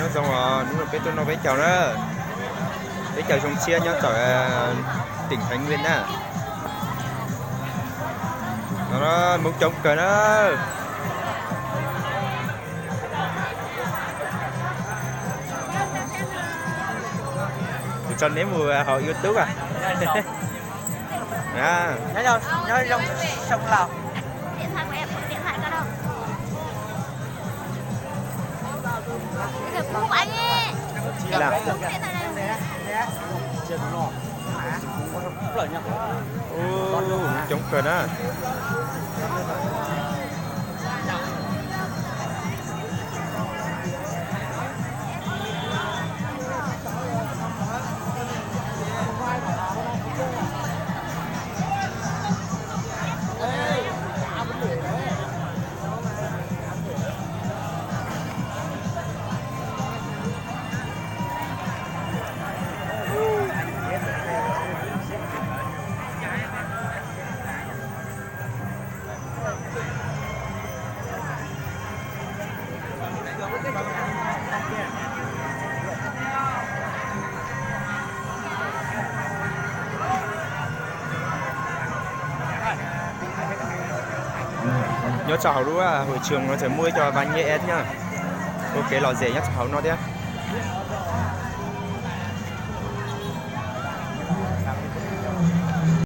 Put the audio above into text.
Nyob zoo os, hnub no peb tuaj noj peb caug na. Peb caug zoo tshiab nyob tom tỉnh Thái Nguyên na. No Hmoob coob kawg na. Kuv tso neb mus hauv YouTube a. Ub, coob kawg na. Nyob rau hauv lub hội trường no tseem muaj ib co vaj nyiaj eb thiab, ua kev lom zem nyob rau hauv no thiab.